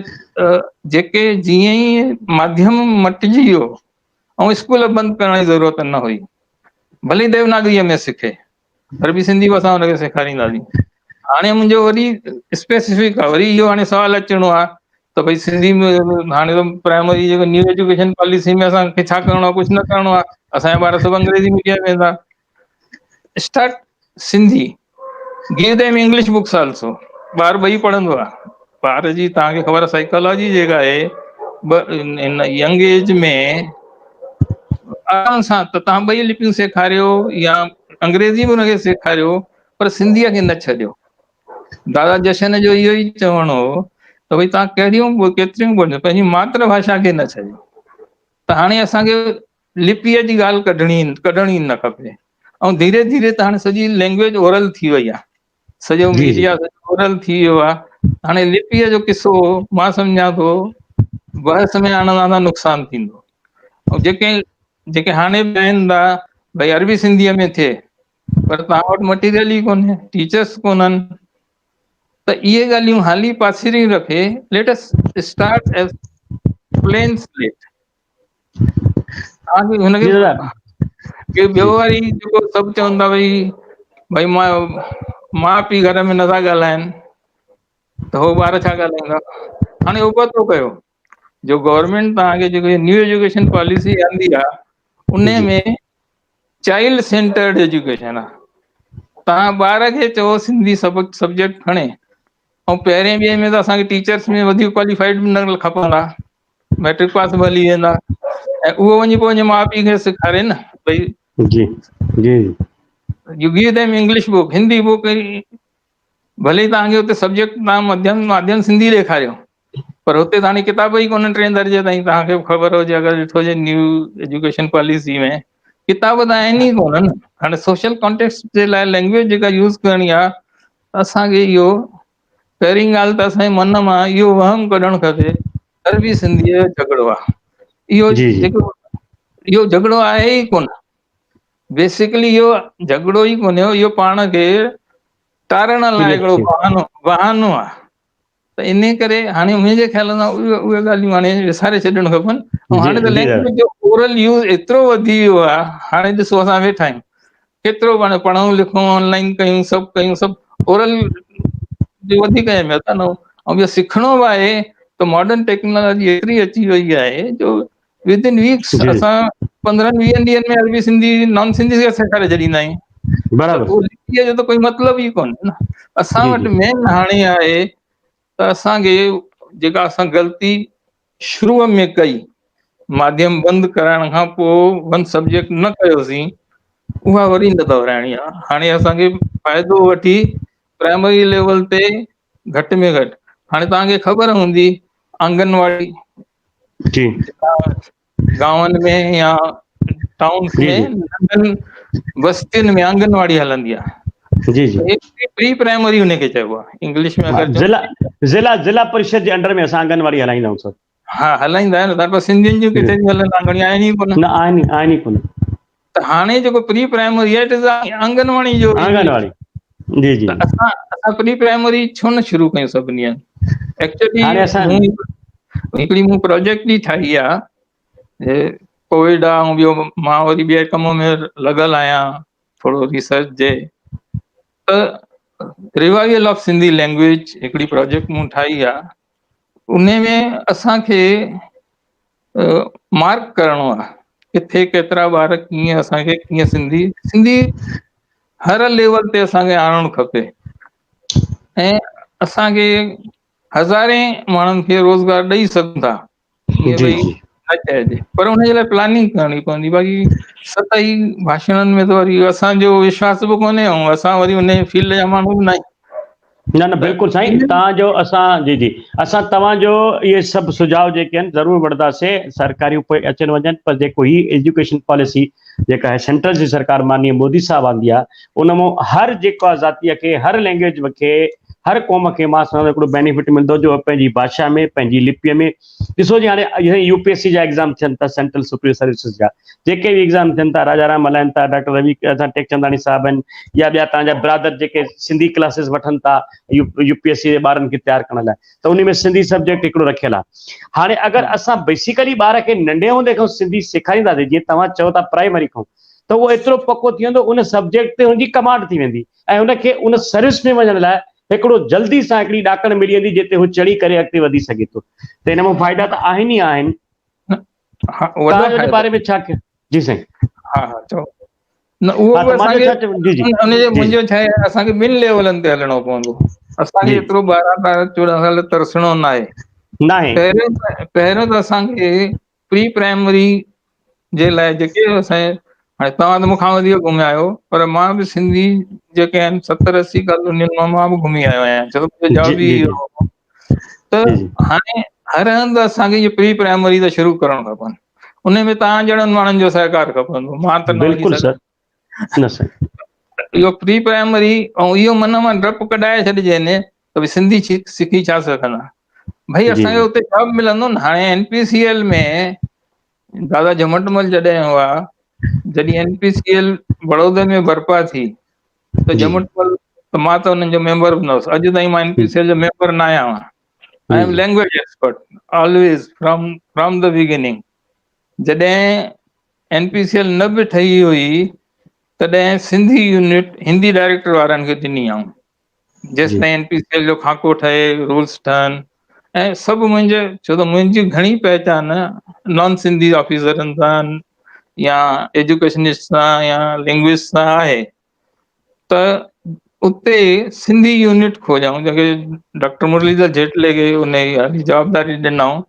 جيڪي جيئن ئي ماڌيم مٽجي ويو ۽ اسڪول بند ڪرڻ جي ضرورت نه هئي، ڀلي ديوناگريء ۾ سکي، عربي سنڌي به اسان هن کي سيکارينداسين. هاڻي منهنجو وري اسپيسفڪ آهي، وري اهو هاڻي سوال اچڻو آهي ته ڀئي سنڌي ۾ هاڻي ته پرائمري جيڪو نيو ايجوڪيشن پاليسي ۾ اسان کي ڇا ڪرڻو آهي، ڪجهه نه ڪرڻو آهي، اسان جا ٻار سڀ انگريزي ميڊيم ۾ ويندا. Start Sindhi, give them English books also, ٻار ٻئي پڙهندو آهي. ٻار جي توهان کي خبر آهي سائيڪالاجي جيڪا آهي هن ينگ ايج ۾ آرام سان ته توهان ٻئي لپيون سيکاريو يا انگريزي به هن کي سيکاريو پر سنڌيء کي نه ڇڏيو. دادا جشن جو اهو ئي چوڻ هو ته ڀئي توهان ڪهڙيون به ڪيتريون به پنهنجي ماتر ڀاشا کي نه ڇڏيو. ته هاڻي اسان کي لپيء جي ڳالهه ڪڍڻي ڪڍڻ ئي نه کپي. ۽ ڌيري ڌيري ته هاڻي سڄي لينگويج اورل ٿي وئي آهي، سڄو ميڊيا سڄو اورل ٿي ويو آهي. هاڻي لپيء جو قصو مان سمجهان ٿو بحث ۾ آڻڻ سان نقصان ٿيندو. ۽ جيڪي جيڪي هاڻي به آهن ٿا ڀئي عربي سنڌيء ۾ ٿئي، پر توهان وٽ مٽيريل ئي ڪونهي، ٽيچرس ڪونهن، ته اهي ڳالهيون حالي پاسيريون رکي let us start as plain slate. هن کي ڪي ٻيو وري جيڪو سڀ چون ٿا ڀئي ڀئي مان ماء پيء گهر ۾ نٿا ڳالهائن ته هو ٻار ڇا ڳالهائيندا. هاڻي ابتو ڪيو جو گورنمينٽ توهان کي جيڪو نيو ايجوڪيشن پاليسي آندي آهي ان ۾ چائلڊ سينٽرڊ ايجوڪيشن آهي. توهان ٻار کي چئو سنڌي سبق سبجيڪٽ کڻي ۽ پهرين ٻئي ۾ ته اسان کي ٽيچرس ۾ وڌيڪ ڪواليفائيڊ به نه کپندا، ميٽرڪ پاس به هلي ويندا، ۽ اهو وڃي پوء وڃي ماء پيء کي سيکاري نه ڀئي جي جي you give them English book, Hindi book, ڀلي توهان کي اتي سبجيڪٽ توهان مڌيم ماڌيم سنڌي ڏيکاريو، پر هتي ته هاڻي ڪتاب ئي ڪونهن ٽئين درجي تائين. توهان کي به خبر هجي اگر ڏٺو هجي نيو ايجوڪيشن پاليسي ۾ ڪتاب ته آهن ئي ڪونه نه. هاڻي سوشل ڪانٽيڪسٽ جي لاء لينگويج جيڪا يوز ڪرڻي آهي اسان کي اهو پهرين ڳالهه ته اسان جي من مان اهو وهم ڪڍڻ کپي عربي سنڌيء جو جهڳڙو آهي. اهو جيڪو اهو جهڳڙو آهي ئي ڪونه. بيسڪلي اهو جهڳڙو ئي ڪونهي اهو پاڻ کي ٽارڻ لاء هڪڙو بهانو بهانو آهي. ته انهي ڪري هاڻي منهنجي خيال سان اهي اهي ڳالهيون هاڻي وساري ڇڏڻ کپن ۽ هاڻي ته لينگويج جو اورل يوز ايترو وڌي ويو آهي هاڻي ڏسو اسان ويٺا آهيون ڪيترو پاڻ پڙهون لکون آن لائن ڪيون سڀ ڪيون سڀ اورل جي وڌيڪ اهميت آهي نه ۽ ٻيو سکڻو به آهي ته ماڊرن ٽيڪنالاجي ايتري اچي وئي آهي جو ود ان ويڪس اسان 15 20 ڏينهن ۾ عربي سنڌي نان سنڌي کي سيکاري ڇڏيندا آهيون برابر لپيء جو ته ڪوئي مطلب ئي ڪونهي نه اسان وٽ مين هاڻي آهي ته اسان کي جيڪا اسان غلطي شروع ۾ ڪئي ماڌيم بند ڪرائڻ کان پوء ون سبجيڪٽ نه ڪيوسين اها وري نه دهرائڻي آهي هاڻي اسان کي فائدو وٺي پرائمري ليول تي گهٽ ۾ گهٽ هاڻي توهان کي خبر هوندي آنگنواڙي جي گاون ۾ يا ٽائونس ۾ ننڍن بستين ۾ آنگنواڙي هلندي آهي جي جي پري پرائمري ان کي چئبو آهي انگلش ۾ اگر ضلع ضلع ضلع پريشد جي انڊر ۾ اسان آنگنواڙي هلائيندا آهيون سر ها هلائيندا آهن پر سنڌين جون ڪٿي ٿي هلن آنگنواڙي آهن ئي ڪونه نه آهن آهن ئي ڪونه ته هاڻي جيڪو پري پرائمري آهي it از آنگنواڙي جو آنگنواڙي جي جي اسان اسان پري پرائمري ڇو نه شروع ڪيون سڀني هنڌ ايڪچوئلي هاڻي اسان هڪڙي مون پروجيڪٽ ئي ٺاهي آهي ڪووڊ آ ۽ ٻيو مان وري ٻئي ڪم ۾ لڳل آهيان ٿورو ريسرچ جي ته ريوائول آف سنڌي لينگويج هڪڙي پروجيڪٽ مون ٺاهي آ ان ۾ اسان کي مارڪ ڪرڻو آ ڪٿي ڪيترا ٻار ڪيئن اسان کي ڪيئن سنڌي سنڌي هر ليول تي اسان کي آڻڻ کپي ۽ اسان کي هزارين ماڻهن کي روزگار ڏئي سگهون ٿا جي جي نه چئجي پر ان جي لاء پلاننگ ڪرڻي پوندي باقي سطحي ڀاشڻن ۾ ته وري اسان جو وشواس به ڪونهي ۽ اسان وري ان فيلڊ جا ماڻهو به نه آهيون نه نه بلڪل سائين توهان جو اسان جي جي اسان توهان جو اهي سڀ سجهاء جيڪي آهن ضرور وٺنداسي سرڪاريون پوء اچن وڃن پر جيڪو هي ايجوڪيشن پاليسي جيڪا آهي سينٽرل جي سرڪار مانيه مودي صاحب آندي آهي ان مون هر جيڪو آهي ذاتي کي هر لينگويج کي هر قوم کي مان سمجهان هڪڙو بينيفٽ ملندو جو پنهنجي ڀاشا ۾ پنهنجي لپي ۾ ڏسو جي هاڻي يو پي ايس سي جا ايگزام ٿين ٿا سينٽرل سپريئر سروسز جا جيڪي به ايگزام ٿين ٿا راجا رام هلائن ٿا ڊاڪٽر روي اسان ٽيڪچنداڻي صاحب آهن يا ٻيا توهان جا برادر جيڪي سنڌي ڪلاسز وٺن ٿا يو پي ايس سي جي ٻارن کي تيار ڪرڻ لاء ته ان ۾ سنڌي سبجيڪٽ هڪڙو رکيل آهي هاڻي اگر اسان بيسيڪلي ٻار کي ننڍي هوندي کان سنڌي سيکارينداسين جيئن توهان چئو ٿا پرائمري کان ته اهو ايترو پڪو ٿي ويندو ان سبجيڪٽ تي هن جي ڪمانڊ ٿي ويندي ۽ هن کي ان سروس ۾ وڃڻ لاء هڪڙو جلدي سان هڪڙي ڏاڪڻ ملي ويندي جتي هو چڙهي ڪري اڳتي وڌي سگهي ٿو ته ان مان فائدا ته آهن ئي آهن. توهان جو ان باري ۾ ڇا جي سائين. ها ها چئو نه اهو به اسان کي جي جي ان جو منهنجو ڇا آهي اسان کي ٻن ليولن تي هلڻو پوندو اسان کي ايترو 12 13 14 سال ترسڻو ناهي ناهي پهريون پهريون ته اسان کي پري پرائمري جي لاء جيڪي اسان هاڻي توهان ته مون کان وڌيڪ گهميا آهيو پر مان به سنڌي جيڪي آهن 70 80 ڪالونين مان مان به گهمي آيو آهيان ڇو ته منهنجو جاب ئي اهو هو ته هاڻي هر هنڌ اسان کي اهي پري پرائمري ته شروع ڪرڻ کپن ان ۾ توهان جهڙن ماڻهن جو سهڪار کپندو مان ته نه وڃي بلڪل سر نه سائين اهو پري پرائمري ۽ اهو من مان ڊپ ڪڍائي ڇڏجي ني ته ڀي سنڌي سکي ڇا سگهندا ڀئي اسان کي اتي جاب ملندو نه هاڻي اين پي سي ايل ۾ دادا جهمٽمل جڏهن هئا جڏهن اين پي سي ايل بڙودي ۾ برپا ٿي ته جهمٽمل ته مان ته انهن جو ميمبر به نه هوس اڄ تائين مان اين پي سي ايل جو ميمبر نه آهيان I am language expert always from from the beginning جڏهن اين پي سي ايل نه به ٺهي هئي تڏهن سنڌي يونٽ هندي ڊائريڪٽر وارن کي ڏني آئون جيستائين اين پي سي ايل جو خاڪو ٺهي رولس ٺهن ۽ سڀ منهنجي ڇو ته منهنجي گهڻي پهچان نان سنڌي آفيسرن سان يا ايجوڪيشنسٽ سان يا لنگوسٽ سان آهي ته اتي سنڌي يونٽ کوليائون جنهن کي ڊاڪٽر مرليڌر جيٽلي کي ان جي جوابداري ڏنائون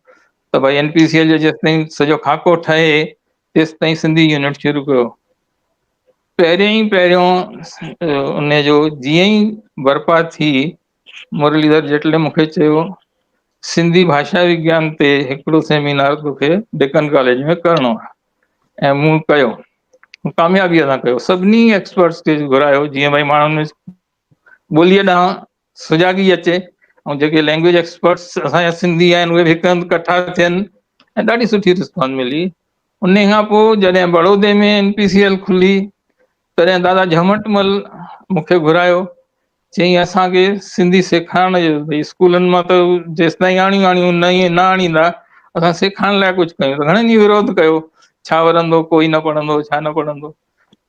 ته ڀائي اين پي سي ايل جو جيستائين سڄو خاڪو ٺهي تيستائين سنڌي يونٽ شروع ڪيو پهريون ئي پهريون ان جو جيئن ئي برپا ٿي مرليڌر جيٽلي مون کي چيو سنڌي ڀاشا وگيان تي هڪڙو سيمينار توکي ڊڪن ڪاليج ۾ ڪرڻو آهي ۽ مون ڪيو. ڪاميابيء سان ڪيو. سڀني ايڪسپرٽس کي گهرايو جيئن ڀئي ماڻهن ۾ ٻوليء ڏانهن سجاڳي اچي ۽ جيڪي لينگويج ايڪسپرٽس اسان جا سنڌي آهن اهي به هڪ هنڌ ڪٺا ٿين ۽ ڏاڍي سٺي رسپانس ملي. ان کان پوء جڏهن بڙودي ۾ اين پي سي ايل کلي تڏهن دادا جهمٽ مل مون کي گهرايو، چيائين اسان کي سنڌي سيکارڻ جو ڀئي اسڪولن مان ته جيستائين آڻيون آڻيون نه نه آڻيندا اسان سيکارڻ لاء ڪجهه ڪيون ته گهڻن ئي وروڌ ڪيو ڇا ورندو ڪوئي نه پڙهندو ڇا نه پڙهندو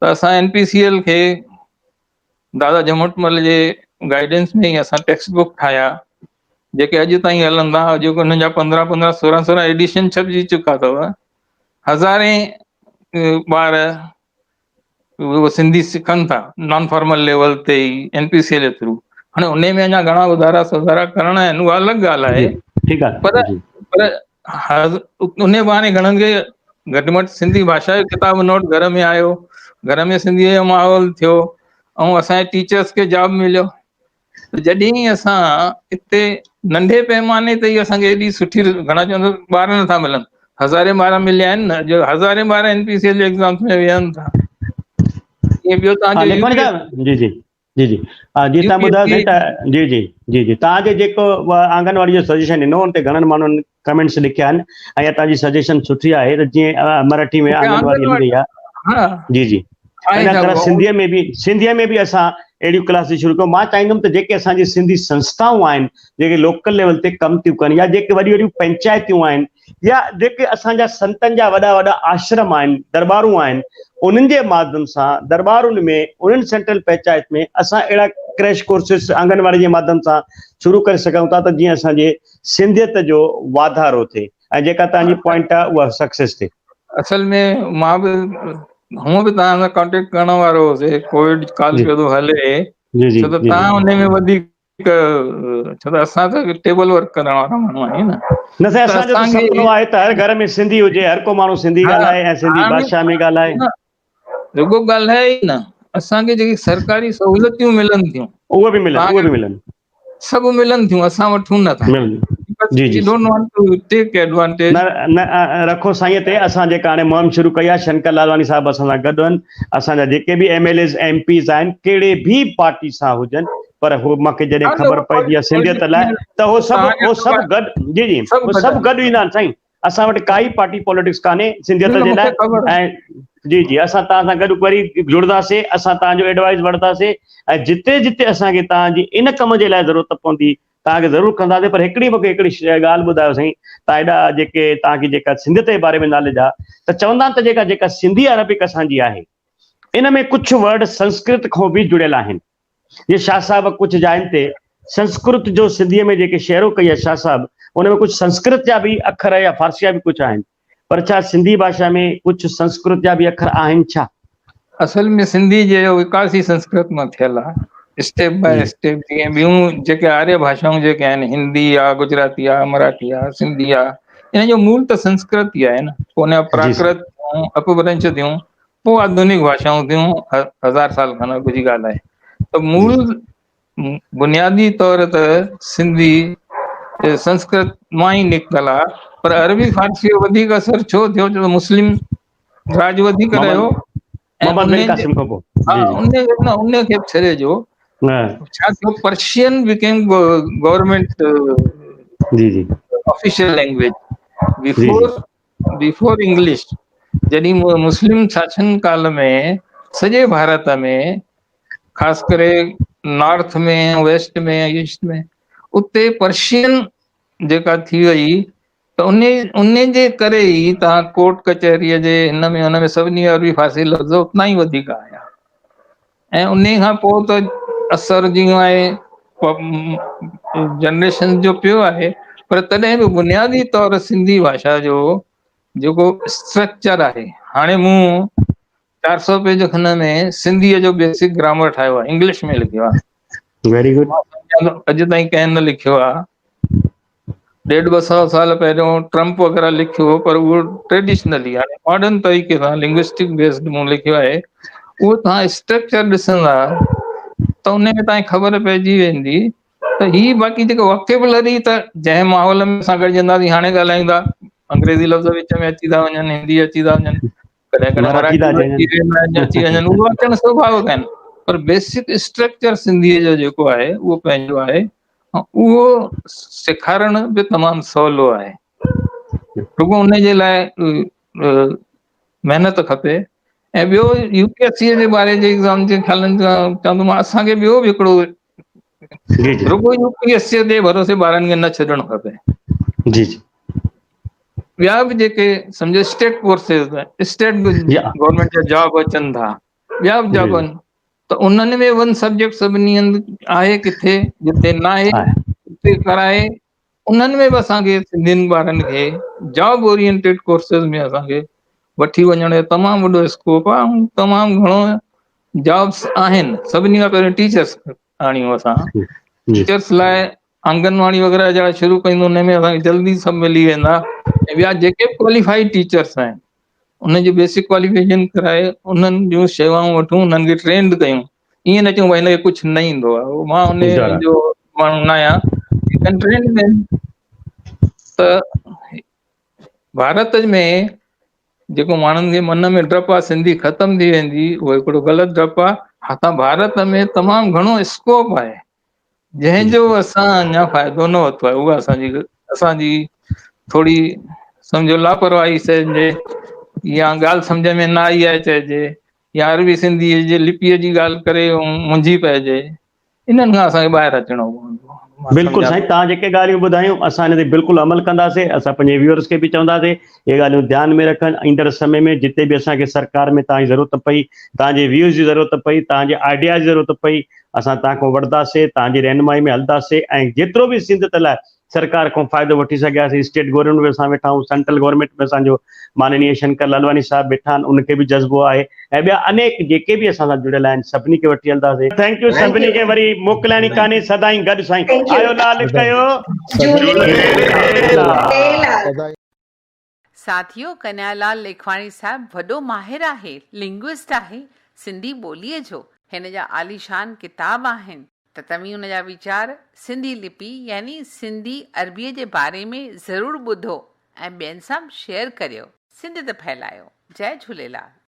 ته اسان اين پي سي ايل کي دادا جهمٽ مل جي گائيڊنس ۾ ئي اسان ٽيڪسٽ بڪ ٺاهيا جيڪي اڄ تائين هلن ٿا اڄ انهن جا پندرهن پندرهن سورهن سورهن ايڊيشن ڇپجي چڪا اٿو هزارين ٻار اهي سنڌي سکن ٿا نان فارمل ليول تي ئي اين پي سي ايل جي ٿرو هاڻي ان ۾ اڃا گهڻا وڌارا سڌارا ڪرڻا آهن اها الڳ ڳالهه آهي ٺيڪ آهي پر پر ان بهاني گهڻن کي گهٽ ۾ گهٽ سنڌي ڀاشا جو ڪتاب نوٽ گهر ۾ آيو گهر ۾ سنڌي جو ماحول ٿيو ۽ اسان جي ٽيچرس کي جاب مليو ته جڏهن اسان اتي ننڍي پيماني تي ئي اسان کي ايڏي سٺي گهڻا چوندا ٻار نٿا ملن هزارين ٻار مليا آهن نه جو هزارين ٻار اين پي سي ايل جي ايگزامس ۾ ويهن ٿا ائين ٻيو تان جو جي جي جي جي جي تان ٻڌايو سائين ته جي جي جي جي تان جي جيڪو آنگن واڙي جو سجيشن ڏنو ان تي گهڻن ماڻهن ڪمينٽس لکيا آهن ۽ تان جي سجيشن سٺي آهي ته جيئن مراٺي ۾ آنگن واڙي هلي رهي آهي جي جي ان طرح سنڌيء ۾ به سنڌيء ۾ به اسان اهڙيون ڪلاسز شروع ڪيون. مان چاهيندم ته جيڪي اسان جي سنڌي سنسٿائون آهن، جيڪي لوڪل ليول تي ڪم ٿيون ڪن يا جيڪي وڏيون وڏيون پنچائتيون آهن يا جيڪي اسان جا سنتن جا وڏا وڏا آشرم آهن، درٻارون آهن، انهن جي ماڌيم سان درٻارن ۾ انهن سينٽرل پنچائت ۾ اسان اهڙا ڪريش ڪورسز آنگنواڙي جي ماڌيم سان شروع ڪري سگهون ٿا ته جيئن اسان جي سنڌيت جو واڌارو ٿئي ۽ جيڪا توهان جي پوائنٽ آهي اها سڪسيس ٿئي. اصل ۾ مان به هونء به توهان سان ڪانٽيڪٽ ڪرڻ وارو هوس ڪووڊ ڪال پيو ٿو هلي جي جي ڇو ته توهان ان ۾ وڌيڪ ڇو ته اسان ته ٽيبل ورڪ ڪرڻ وارا ماڻهو آهيون نه نه سائين اسان جو ته سپنو آهي ته هر گهر ۾ سنڌي هجي هر ڪو ماڻهو سنڌي ڳالهائي ۽ سنڌي ڀاشا ۾ ڳالهائي رڳو ڳالهائي ئي نه اسان کي جيڪي سرڪاري سهولتيون ملن ٿيون اهي به ملن اهي به ملن سڀ ملن ٿيون اسان وٺون نه ٿا ملن جي جي don't want to take advantage نه نه رکو سائين تي اسان جيڪا هاڻي مهم شروع ڪئي آهي شنڪر لالواڻي صاحب اسان سان گڏ آهن اسان جا جيڪي به M L as M Ps آهن ڪهڙي به پارٽي سان هجن پر هو مونکي جڏهن خبر پئجي آهي سنڌيت لاء ته هو سڀ هو سڀ گڏ جي جي هو سڀ گڏ ايندا آهن سائين اسان وٽ ڪائي پارٽي پاليٽڪس ڪانهي سنڌيت جي لاء ۽ جي جي اسان توهان سان گڏ وري جڙنداسي اسان توهان جو ايڊوائز وٺنداسي ۽ جتي جتي اسان کي توهان جي ان ڪم جي لاء ضرورت پوندي توهان کي ضرور ڪنداسي پر هڪڙي مونکي هڪڙي ڳالهه ٻڌايو سائين توهان ايڏا جيڪي توهان کي جيڪا سنڌيت جي باري ۾ ناليج آ ته چوندا آهن ته جيڪا جيڪا سنڌي عربڪ اسان جي آهي ان ۾ ڪجهه ورڊ سنسڪرت کان به جڙيل آهن جيئن شاهه صاحب ڪجهه جاين تي سنسڪرت جو سنڌيء ۾ جيڪي شعرو ڪئي آهي شاهه صاحب ان ۾ ڪجهه سنسڪرت جا به اکر يا فارسي جا به ڪجهه آهن پر ڇا سنڌي ڀاشا ۾ ڪجهه سنسڪرت جا به اکر آهن ڇا؟ اصل ۾ سنڌي جي وڪاس ئي سنسڪرت مان ٿيل آهي اسٽيپ باء اسٽيپ جيئن ٻيون جيڪي آريه ڀاشائون جيڪي آهن هندي آ گجراتي آ مراٺي آ سنڌي آ ان جو مول ته سنسڪرت ئي آهي نه پوء ان جا پراڪرت اپڀرنش ٿيون پوء آڌونڪ ڀاشائون ٿيون هزار سال کن اڳ جي ڳالهه آهي ته مول بنيادي طور ته سنڌي سنسڪرت مان ئي نڪتل آهي پر عربي فارسي جو وڌيڪ اثر ڇو ٿيو ڇو ته مسلم راڄ وڌيڪ رهيو محمد بن قاسم کان پوء ها ان نه ان کي ڇڏي جو ڇا ٿيو پرشين بيڪيم گورنمينٽ جي جي official language before before English جڏهن مسلم شاسن ڪال ۾ سڄي ڀارت ۾ خاص ڪري نارٿ ۾ ويسٽ ۾ ايسٽ ۾ اتي پرشين جيڪا ٿي وئي ته ان ان جي ڪري ئي تان ڪورٽ ڪچهريء جي هن ۾ هن ۾ سڀني عربي فارسي لفظ اتنا ئي وڌيڪ آيا ۽ انهي کان پوء ته اثر جيئن آهي جنريشن جو پيو آهي پر تڏهن به بنيادي طور سنڌي ڀاشا جو جيڪو اسٽرڪچر آهي هاڻي مون 400 پيج کن ۾ سنڌيء جو بيسڪ گرامر ٺاهيو آهي انگلش ۾ لکيو آهي ويري گڊ اڄ تائين ڪنهن نه لکيو آهي ڏيڍ ٻه سو سال پهريون ٽرمپ وغيره لکيو هو پر اهو ٽريڊيشنلي هاڻي ماڊرن طريقي سان لنگوسٽڪ بيسڊ مون لکيو آهي اهو توهان اسٽرڪچر ڏسندا ته ان ۾ توهان کي خبر پئجي ويندي ته هي باقي جيڪو ووڪيبلري ته جنهن ماحول ۾ اسان گڏجنداسين هاڻي ڳالهايون ٿا انگريزي لفظ وچ ۾ اچي ٿا وڃن هندي اچي ٿا وڃن ڪڏهن ڪڏهن مراٺي ٿا اچي ويندا آهن اچي وڃن اهو اچڻ سوڀاوڪ آهن پر بيسڪ اسٽرڪچر سنڌيء جو جيڪو آهي اهو پنهنجو آهي اهو سيکارڻ به تمام سولو آهي رڳو ان جي لاء محنت کپي ۽ ٻيو يو پي ايس سي جي باري جي ايگزام جي خيالن سان چوندو مان اسان کي ٻيو به هڪڙو جي جي رڳو يو پي ايس سي جي ڀروسي ٻارن کي نه ڇڏڻ کپي جي جي ٻيا به جيڪي سمجھو اسٽيٽ ڪورسز اسٽيٽ گورنمينٽ جا جاب اچن ٿا ٻيا به جاب آهن ته انهن ۾ ون سبجيڪٽ سڀني هنڌ آهي ڪٿي جتي نه آهي اتي ڪرائي انهن ۾ به اسان کي سنڌين ٻارن کي جاب اورينٽيڊ ڪورسز ۾ اسان کي وٺي وڃڻ جو تمام وڏو اسڪوپ آهي ۽ تمام گهڻو جابس آهن سڀني کان پهريون ٽيچرس آڻيون اسان ٽيچرس لاء آنگنواڙي وغيره جا شروع ڪيون ان ۾ اسان کي جلدي سڀ ملي ويندا ۽ ٻيا جيڪي به ڪواليفائيڊ ٽيچرس آهن انهن جي بيسڪ ڪواليفڪيشن ڪرائي انهن جون شيوائون وٺون انهن کي ٽرينڊ ڪيون ائين نه چئون ڀائي هن کي ڪجهه نه ايندو آهي مان ان جو ماڻهو نه آهيان ٽرينڊ ۾ ته ڀارت ۾ جيڪو ماڻهن کي من ۾ ڊپ آهي سنڌي ختم ٿي ويندي اهو هڪڙو غلط ڊپ آهي هتان ڀارت ۾ تمام گهڻو اسڪوپ آهي جنهن جو اسان اڃا فائدو نه ورتو آهي اها اسان جي اسان جي ٿوري سمجهو لاپرواهي سمجهي يا ڳالهه سمجهه ۾ نه آئي آهي چئجي يا عربي سنڌي جي لپيء جي ڳالهه ڪري منجهي پئجي انهن کان اسان کي ٻاهر اچڻو پوندو بلڪل سائين توهان جيڪي ڳالهيون ٻڌايون اسان ان تي بلڪل عمل ڪنداسين اسان پنهنجي ويورز کي به چونداسين اهي ڳالهيون ڌيان ۾ رکن ايندڙ سمي ۾ جتي به اسان کي سرڪار ۾ توهان جي ضرورت پئي توهان جي ويوز جي ضرورت پئي توهان جي آئيڊياز جي ضرورت پئي اسان توهان کان وٺنداسين، توهان جي رهنمائي ۾ هلنداسين ۽ جيترو به سنڌ لاء سرڪار کان فائدو وٺي سگهياسين، اسٽيٽ گورنمينٽ ۾ اسان ويٺا آهيون، سينٽرل گورنمينٽ ۾ اسان جو ماننيه شنڪر لالواني صاحب ويٺا آهن، ان کي به جذبو آهي ۽ ٻيا انيڪ جيڪي به اسان سان جڙيل آهن، سڀني کي وٺي هلنداسين. Thank you سڀني کي وري موڪلائڻي ڪانهي سدائين گڏ سائين آيو لال ڪيو جهوليلال. ساٿيو ڪنهيالال ليکواڻي صاحب وڏو ماهر آهي، لنگوئسٽ آهي سنڌي ٻوليء جو، هن جا عاليشان ڪتاب آهن، ته توهين ان جا ويچار سنڌي لپي يعني سنڌي عربيء جي باري ۾ ضرور ٻڌو ۽ ٻين سان به شيئر ڪريو، سنڌيت ڦهلايو. جئي جهوليلال.